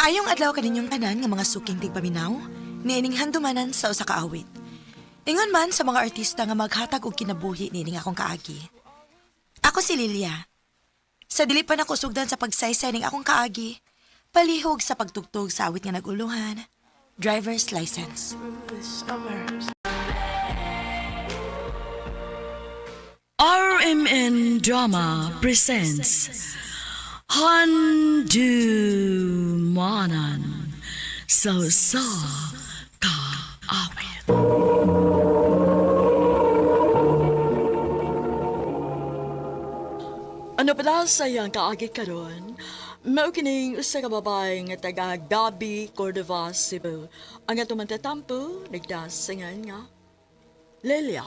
Maayong adlaw kaninyong tanan nga mga suking tigpaminaw, niining handumanan sa usa ka awit. Ingon man sa mga artista nga maghatag og kinabuhi niining akong kaagi. Ako si Lilia. Sa dili pa nako sugdan sa pagsaysay ning akong kaagi, palihog sa pagtugtog sa awit nga naguluhan, Driver's License. RMN Drama presents Handu Manan So Sa Kaawit. Ano pala sa iyang kaagi karon? Mao kining usa ka babae nga taga Gabi, Cordova, Cebu. Ang atong mantatampo nagdasingan nga Lilia.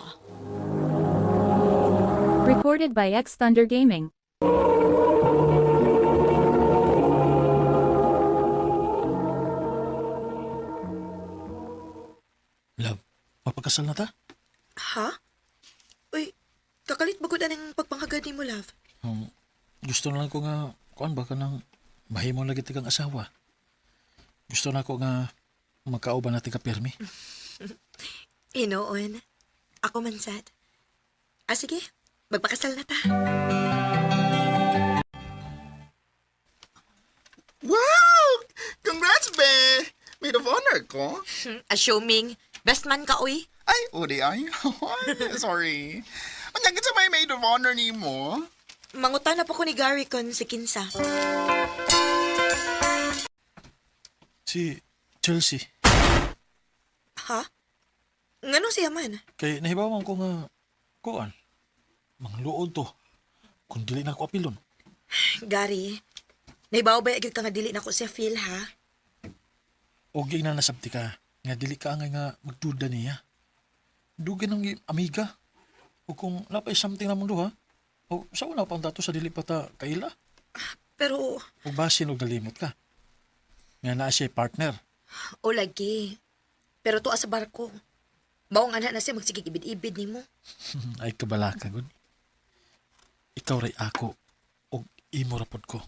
Recorded by X Thunder Gaming. Love, mapagkasal na ta? Ha? Uy, kakalit ba gud ang pagpanghagad nimo, love? Gusto na lang ko nga, kuan ba ka nang mahimo lagi kang asawa. Gusto na ko nga magkauban natin ka pirmi. Inoon. Ako man sad. Ah, sige. Magpakasal na ta. Wow! Congrats, be! Maid of honor ko. Assuming, best man ka, uy. Ay, uri ay. Sorry. Ang sa may maid of honor ni mo. Mangutan na po ko ni Gary kon si Kinsa. Si Chelsea, Ha? Ngano siya man? kay nahibawan ko nga, kuan, mangluod to. Kung dili na ko apilon. Gary, naibaw ba agad ka nga dili na ko siya feel, ha? O na nasabti ka, nga dili ka angay nga magduda niya. Dugin ang amiga. O kung napay something na mong duha, o sa una pang dato sa dili pa ta kaila. Pero, O basin og nalimot ka. Nga naa siya partner. o lagi. Pero tuwa sa barko. Maong anak na siya magsigig ibid-ibid nimo. Ay kabalaka gud. Ikaw ray ako og imo ra pod ko.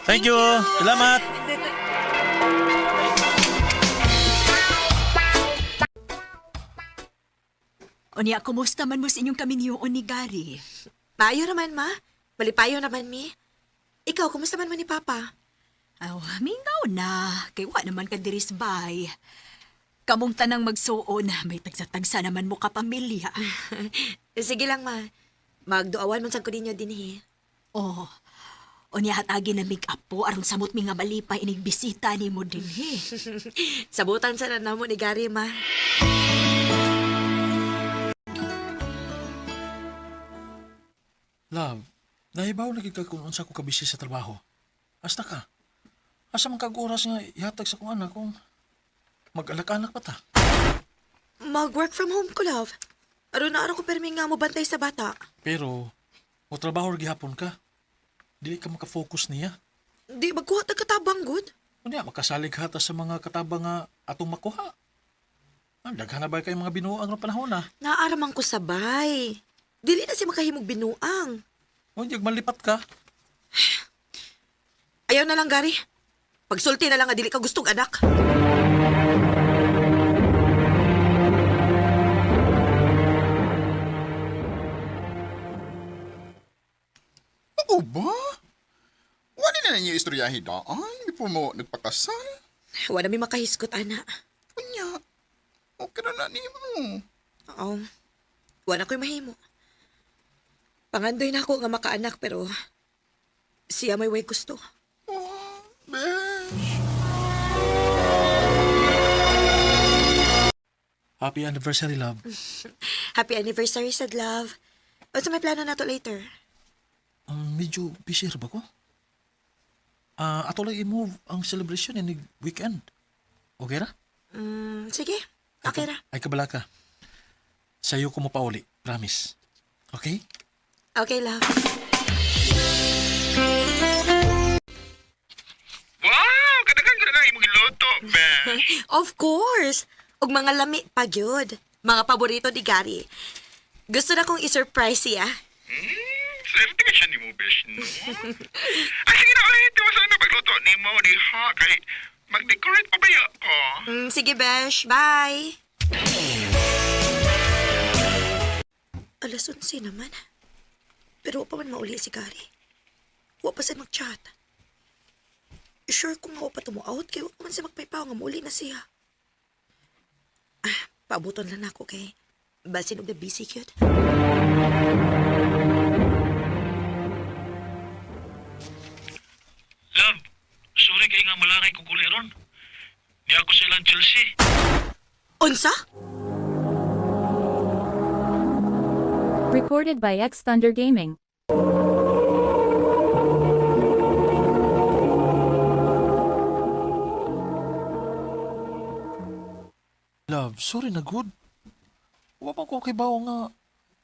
Thank you. Salamat. Unya, kumusta man mo sa inyong kaminyoon ni Gary? Maayo naman, ma. Malipayo naman, mi. Ikaw, kumusta man mo ni Papa? Aw, mingaw na. Kay wa naman ka diri sa bahay. Kamong tanang magsuon, may tagsa-tagsa naman mo kapamilya. Sige lang, ma. Magduawan man sad ko ninyo dinhi. Oh, unya hatagi na make up po aron samot mi nga malipay inig bisita nimo dinhi. Sabutan sa na namo ni Gary, ma. Love, nahibaw lagi ka kung unsa ko kabisi sa trabaho. Asta ka. Asa man kag oras nga ihatag sa kong anak kung mag-alak-anak pa ta. Mag-work from home ko, love. Aron na araw ko permi nga mo bantay sa bata. Pero mo trabaho ra gihapon ka. Dili ka maka-focus niya. Di, magkuha tag katabang, good. Unya makasalig hata sa mga katabang nga atong makuha. Ah, daghan na ba kay mga binuang ng panahon ah. Naaraman ko sabay. Dili na siya makahimog binuang. Unya malipat ka. Ayaw na lang, Gary. Pagsulti na lang nga dili ka gustong anak. Oo ba? Wala na ninyo istoryahe daan. Before mo nagpakasal. Wala mi makahiskot, ana. Unya, okay na na nimo. Oo. Wala ko'y mahimo. Pangandoy na ako nga makaanak pero siya may way gusto. Oh, besh. Happy anniversary, love. Happy anniversary, sad love. Unsa may plano nato later? Medyo busy ra ba ko? Ah, ato lang i-move ang celebration ini weekend. Okay ra? Sige. Okay ra. Ay kabala ka. Sa'yo ko mapauli. Promise. Okay? Okay, love. Wow! Kadagan ko na lang imong giluto, Besh. Of course! Ug mga lami pa gyud. Mga paborito ni Gary. Gusto na kong i-surprise siya. Swerte ka siya ni mo, Besh, no? Ay, sige na, ulit. Tiwasan na pagluto ni mo, di ha? Kay mag-decorate pa ba ko? Sige, Besh. Bye! Alas 11 naman. Pero wa pa man mauli si Gary. Wa pa siya mag-chat. Sure kung wa pa tumuout kay wa pa man siya magpaypaw nga mauli na siya. Ah, paabuton lang ako kay basin og na busy cute. Love, sorry kay nga malangay kong kuliron. Di ako sa ilang Chelsea. Unsa? Recorded by X Thunder Gaming. Love, sorry na good. Wa pa ko kay bawo nga.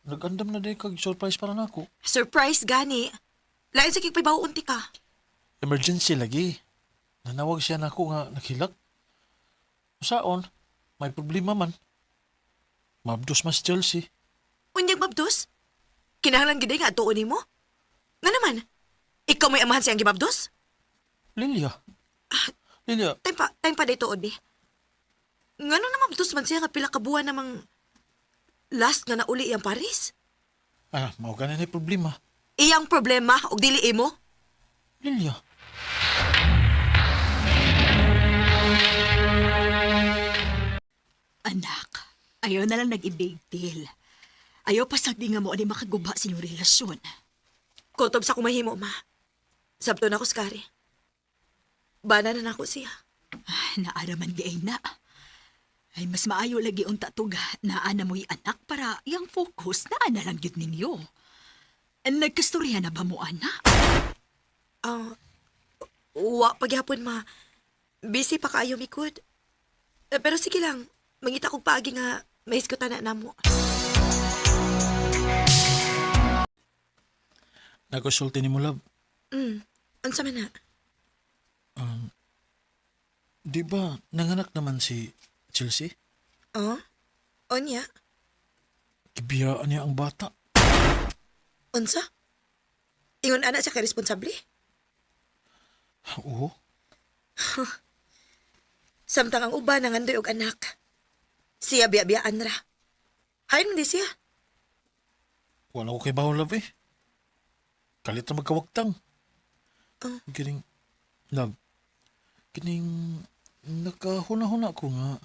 Nag-andam na day kag surprise para nako. Surprise gani. Lain sa kig paybaw unti ka. Emergency lagi. Nanawag siya nako nga naghilak. Usaon, may problema man. Mabdos mas Chelsea. Unyag mabdos? Kinahanglan gid nga atuon nimo? Nga naman? Ikaw may amahan siyang gibabdos? Lilia. Lilia, Time pa dito, Odbi. Ngano na mabdos man siya nga pila ka buwan namang last nga nauli iyang Paris? mao gani na problema. Iyang problema og dili imo? Lilia. Anak, ayaw na lang nag-ibig deal. Ayaw pa sagdi nga mo ani makaguba sa inyong relasyon. Kutob sa kumahimo, ma. Sabto na ko skari. Bana na nako siya. Ay, naaraman di ay na. Ay, mas maayo lagi unta tug naa na mo'y anak para yang focus naa na lang yun ninyo. Nagkastorya na ba mo, anak? Ah, wa pagyapon, ma. Busy pa kaayo mikod. Eh, pero sige lang, mangita kog paagi nga mahisgutan na namo. Nagkonsulti ni mo, love. Unsa man na? Di ba nanganak naman si Chelsea? Oh? Onya? Gibiyaan niya ang bata. Unsa? Ingon ana siya kay responsable? Oo. Samtang ang uban nangandoy og anak. Siya biya-biyaan ra. Hain man di siya. Wala ko kay bawo, love eh. Kalit na magkawagtang. Oh. Kining, love, kining nakahuna-huna ko nga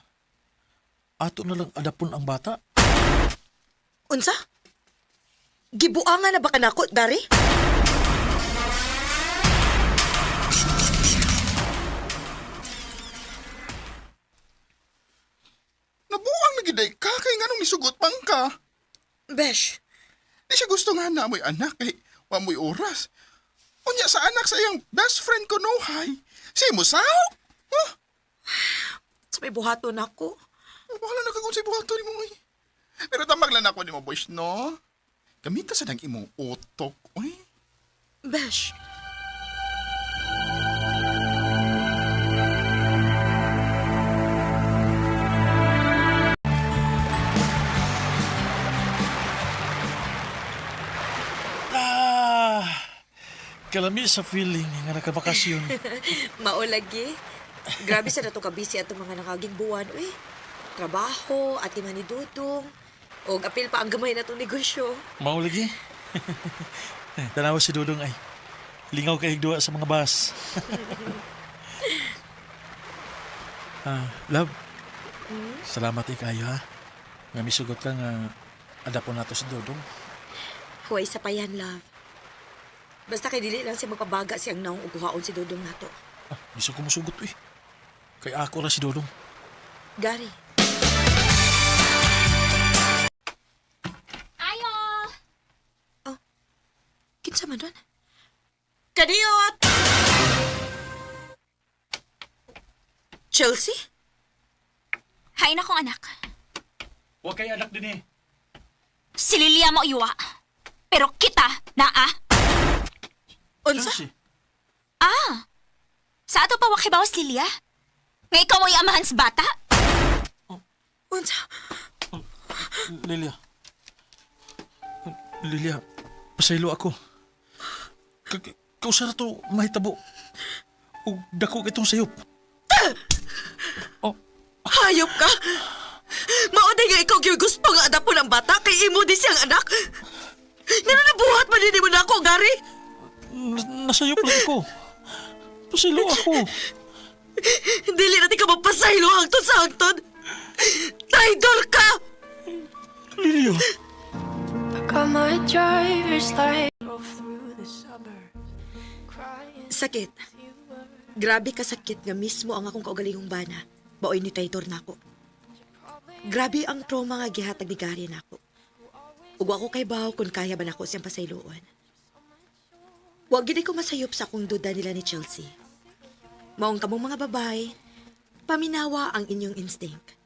ato na lang adapon ang bata. Unsa? Gibuangan na ba kanako, Dari? Nabuang na giday ka kay nganong nisugot man ka. Besh, Di siya gusto nga na mo'y anak kay wa mo'y oras. Unya sa anak sa iyang best friend ko no hay. Si Musaw? Huh? sa may buhaton ako. Wala na kagod sa buhaton mo oy. Pero tambag lang ako ni mo boys no. Gamita sa nang imong utok oy. Besh, Ah, kalami sa feeling nga nakabakasyon. maulagi. Grabe sa nato kabisi atong mga nakaging buwan, uy. Trabaho, ati man ni Dudong. Og apil pa ang gamay na itong negosyo. Mao lagi. Tanawa si Dudong ay. Lingaw kay duwa sa mga bus. Love. Salamat ikayo ha. Nga misugot ka nga adapon nato si Dudong. Huwag sa payan, love. Basta kay dili lang siya magpabaga siyang naong uguhaon si Dudong nato. Ah, di sa kumusugot eh. Kay ako ra si Dudong. Gary, Ayo! kinsa man doon? Kadiyot! Chelsea? Hain akong anak. Huwag kay anak din eh. Si Lilia mo iwa. Pero kita, naa. Unsa? Chelsea. Ah! Sa ato pa wakibawas, Lilia? Nga ikaw mo'y amahan sa bata? Unsa? Lilia. Lilia, pasaylo ako. Kausa na to mahitabo. Ug dako itong sayop. Oh, Hayop ka! Mao day nga ikaw gyud gusto nga adapon ang bata kay imo di siyang anak. Ngano nabuhat man din mo nako, Gary? Nasayop lang ako. Pasaylo ako. Dili na ti ka magpasaylo hangtod sa hangtod. Traidor ka! Lilia. Got my driver's license. Sakit. Grabe ka sakit nga mismo ang akong kaugalingong bana. Baoy ni traitor nako. Grabe ang trauma nga gihatag ni Gary nako. Ug ako kay bawo kung kaya ba nako siyang pasayloon. Wa gid ko masayop sa akong duda nila ni Chelsea. Maong kamong mga babae, paminawa ang inyong instinct.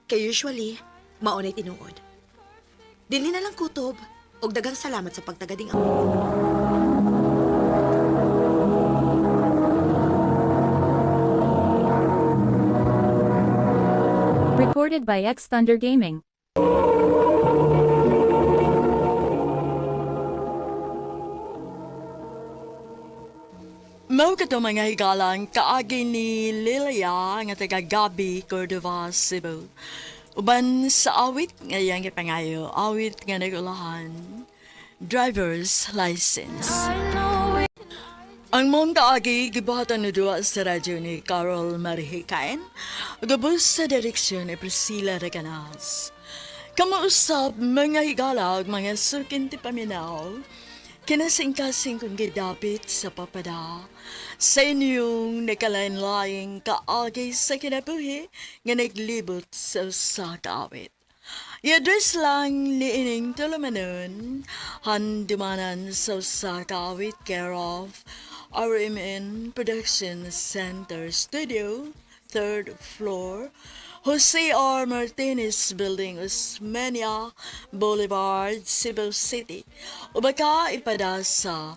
Kay usually, mao na'y tinuod. Dinhi na lang kutob, og daghang salamat sa pagtagading ako. Recorded by X Thunder Gaming. Mao kato mga higalang kaagi ni Lilia nga taga Gabi, Cordova, Cebu. Uban sa awit nga iyang gipangayo, awit nga nagulahan, driver's license. Ang mong kaagi gibuhatan ni duwa sa radyo ni Carol Marihikain, gabos sa direksyon ni Priscilla Reganas. Kamausap mga higala ug mga sukin ti paminaw, kinasingkasing kong gidapit sa papada, sa inyong nakalain-laing kaagi sa kinabuhi nga naglibot sa usa ka awit. I-address lang ni ining tulumanon, handumanan sa usa ka awit care of RMN Production Center Studio, third floor, Jose R. Martinez Building, Osmeña Boulevard, Cebu City. O baka ipada sa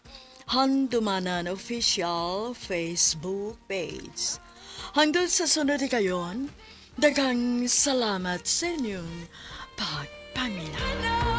Handumanan Official Facebook page. Hanggang sa sunod kayon, daghang salamat sa inyong pagpamilya.